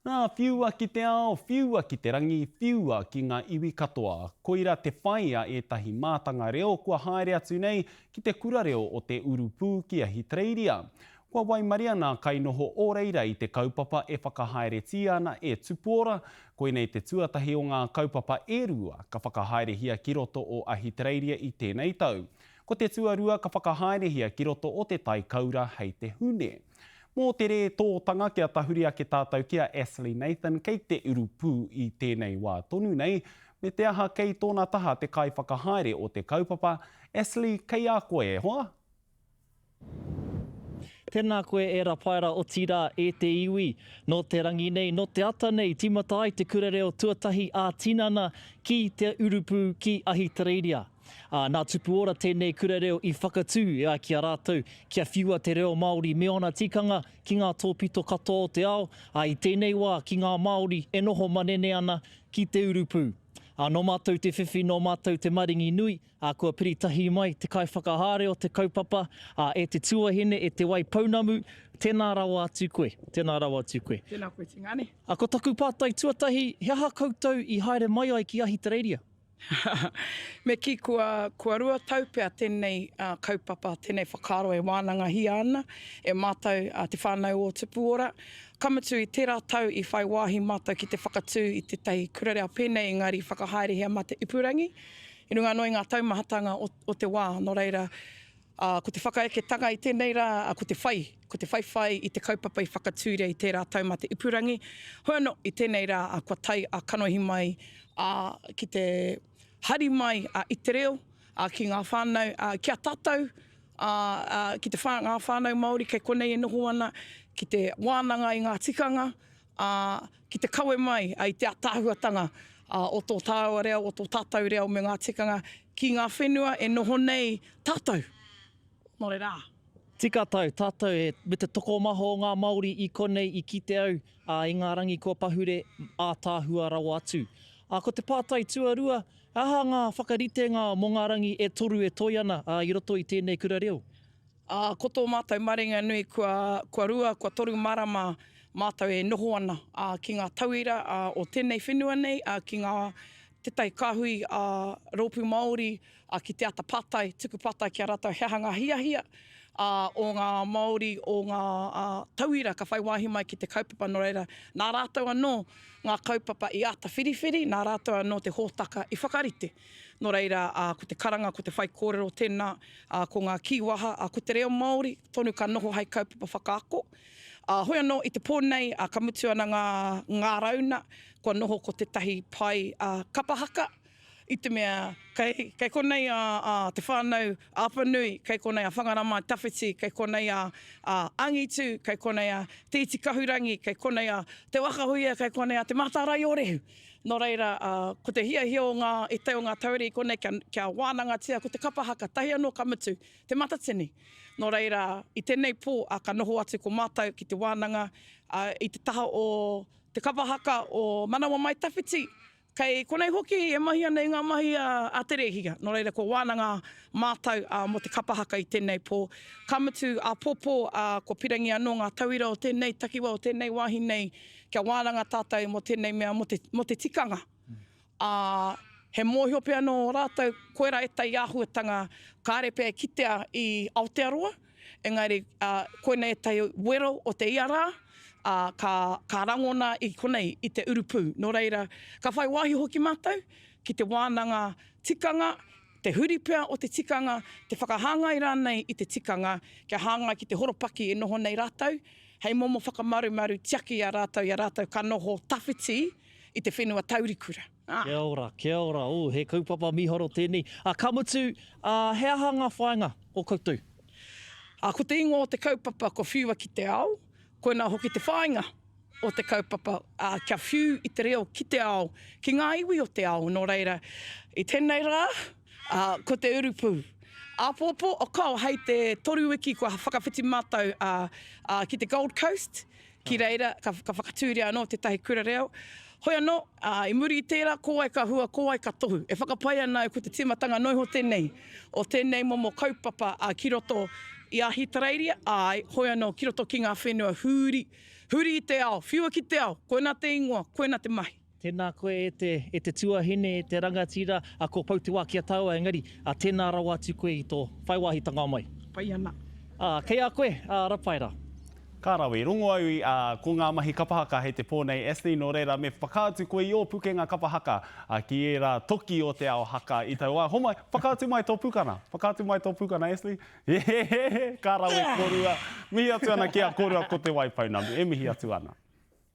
Nā, whiua ki te ao, whiua ki te rangi, whiua ki ngā iwi katoa. Koira te whai a ētahi mātanga reo kua haere atu nei ki te kura reo o te urupū ki Ahitereiria. Kua waimaria ngā kainoho o reira i te kaupapa e whakahaeretia ana e Tupuora, koinei te tuatahi o ngā kaupapa e rua ka whakahaerehia ki roto o Ahitereiria i tēnei tau. Ko te tuarua ka whakahaerehia ki roto o Te Tai Koura hei te Hune. Mō te rētōtanga kia tahuri ake tātou ki a Ashley Nathan kei te urupū i tēnei wā tonu nei, me te aha kei tōna taha te kaiwhakahaere o te kaupapa, Ashley kei a koe e hoa? Tēnā koe e Rapaera otirā e te iwi, nō te rangi nei, nō te ata nei tīmata ai te kura reo tuatahi ā-tinana ki te urupū ki Ahitereiria. Ā, nā Tupuora tēnei kura reo i whakatū e ai ki a rātou kia whiua te reo Māori me ōna tikanga ki ngā tōpito katoa o te ao, ā, i tēnei wā ki ngā Māori e noho manene ana ki te urupū. Ā, nō mātou te whiwhi, nō mātou te maringi nui, ā, kua piri tahi mai te kaiwhakahaere o te kaupapa, ā, e te tuahine, e Te Waipounamu, tēnā rawa atu koe, tēnā rawa atu koe. Tēnā koe Tingani. Ā, ko taku pātai tuatahi, he aha koutou i haere mai ai ki Ahitereiria? Me kī kua, kua rua tau pea tēnei kaupapa, tēnei whakaaro e wānangahia ana e mātou te whānau o Tupuora. Ka mutu i tērā tau i whai wāhi mātou ki te whakatū i tētahi kura reo pēnei engari whakahaerehia mā te ipurangi i runga anō i ngā taumahatanga o, o te wā. Nō reira, Ā, ko te whakaeketanga i tēnei rā, ā, ko te whai, ko te whaiwhai i te kaupapa i whakatūria i tērā tau mā te ipurangi. Hoi anō, i tēnei rā, ā, kua tae a kanohi mai, ā, ki te hari mai, ā, i te reo, ā, ki ngā whānau, ā, ki a tātou, ā, ā, ki te whā, ngā whānau Māori kei konei e noho ana, ki te wānanga i ngā tikanga, ā, ki te kawe mai i te ataahuatanga o tō tāua reo, o tō tātou reo me ngā tikanga ki ngā whenua e noho nei tātou. Nō reira. Tika tau, tātou e, me te tokomaha o ngā Māori i konei i kite au, ā, i ngā rangi kua pahure, ātaahua rawa atu. Ā, ko te pātai tuarua, he aha ngā whakaritenga mō ngā rangi e toru e toe ana, ā, i roto i tēnei kura reo? Ā, ko tō mātou maringa nui kua, kua rua, kua toru marama mātou e noho ana, ā, ki ngā tauira, ā, o tēnei whenua nei, ā, ki ngā, tētahi kāhui, ā, rōpū Māori, ā, ki te ata pātai, tuku pātai ki a rātou he aha ngā hiahia, ā, o ngā Māori, o ngā, ā, tauira ka whai wāhi mai ki te kaupapa, nō reira, nā rātou anō ngā kaupapa i āta whiriwhiri, nā rātou anō te hōtaka i whakarite. Nō reira, ā, ko te karanga, ko te whaikōrero tēnā, ā, ko ngā kīwaha, ā, ko te reo Māori tonu ka noho hei kaupapa whakaako. Ā, hoi anō, i te pō nei, ā, ka mutu ana ngā, ngā rauna, kua noho ko tētahi pae, ā, kapa haka, i te mea, kei, kei konei a, a Te Whānau a Apanui, kei konei a Whangarā-mai-tawhiti, kei konei a, a Angitu, kei konei a Te Iti Kahurangi, kei konei a Te Waka Huia, kei konei a Te Mātārae-o-Rehu. Nō reira, ko te hiahia o ngā, ētahi o ngā tauira i konei kia, kia wānangatia ko te kapa haka, tahi anō ka mutu, Te Matatini. Nō reira, i tēnei pō, ka noho atu ko mātou ki te wānanga, i te taha o te kapa haka o Manawa Mai Tawhiti, kei konei hoki e mahi ana i ngā mahi a Te Rēhia. Nō reira, kua wānanga mātou mō te kapa haka i tēnei pō. Ka mutu, āpōpō, kua pirangi anō ngā tauira o tēnei takiwā, o tēnei wāhi nei, Kia wānanga tātou mō tēnei mea, mō te, mō te tikanga. Ā, he mōhio pea nō rātou koirā ētahi āhuatanga kāre pea e kitea i Aotearoa, engari, ā, koinei ētahi wero o te ia rā, ā, ka, ka rangona i konei, i te urupū. Nō reira, ka whai wāhi hoki mātou ki te wānanga tikanga, te huri pea o te tikanga, te whakahāngai rānei i te tikanga, kia hāngai ki te horopaki e noho nei rātou, hei momo whakamarumaru tiaki i a rātou i a rātou ka noho tawhiti i te whenua taurikura. Ā. Kia ora, kia ora, oh, he kaupapa mīharo tēnei. Ā, ka mutu, ā, he aha ngā whāinga o koutou? Ā, ko te ingoa o te kaupapa ko Whiua ki te Ao, koinā hoki te whāinga o te kaupapa, ā, kia whiu i te reo ki te ao, ki ngā iwi o te ao, nō reira, i tēnei rā, Ā, ko te urupū. Āpōpō, o kao, hei te toru wiki kua whakawhiti mātou ā, ā, ki te Gold Coast, ki reira ka, ka whakatūria anō tētahi kura reo. Hoi anō, ā, i muri i tērā, ko wai ka hua, ko wai ka tohu. E whakapae ana au ko te tīmatanga noa iho tēnei, o tēnei momo kaupapa, ā, ki roto i Ahitereiria, āe, hoi anō, ki roto ki ngā whenua hūri. Huri i te ao, whiua ki te ao, koina te ingoa, koina te mahi. Tēnā koe e te, e te tuahine, e te rangatira, a kua pau te wā ki a tāua, engari, a tēnā rawa atu koe i tō whai wāhitanga mai. Pai ana. Ā, kei a koe, a Rapaera. Ka rawe. Rongo au i, ā, ko ngā mahi kapa haka hei te pō nei, Ashley, nō reira me whakaatu koe i ō pukenga kapa haka, ā, ki ērā toki o te ao haka i tau wā. Homai, whakaatu mai tō pukana. Whakaatu mai tō pukana, Ashley. He, he, he, he, ka rawe korua. Mihi atu ana ki a korua ko Te Waipounamu. E mihi atu ana.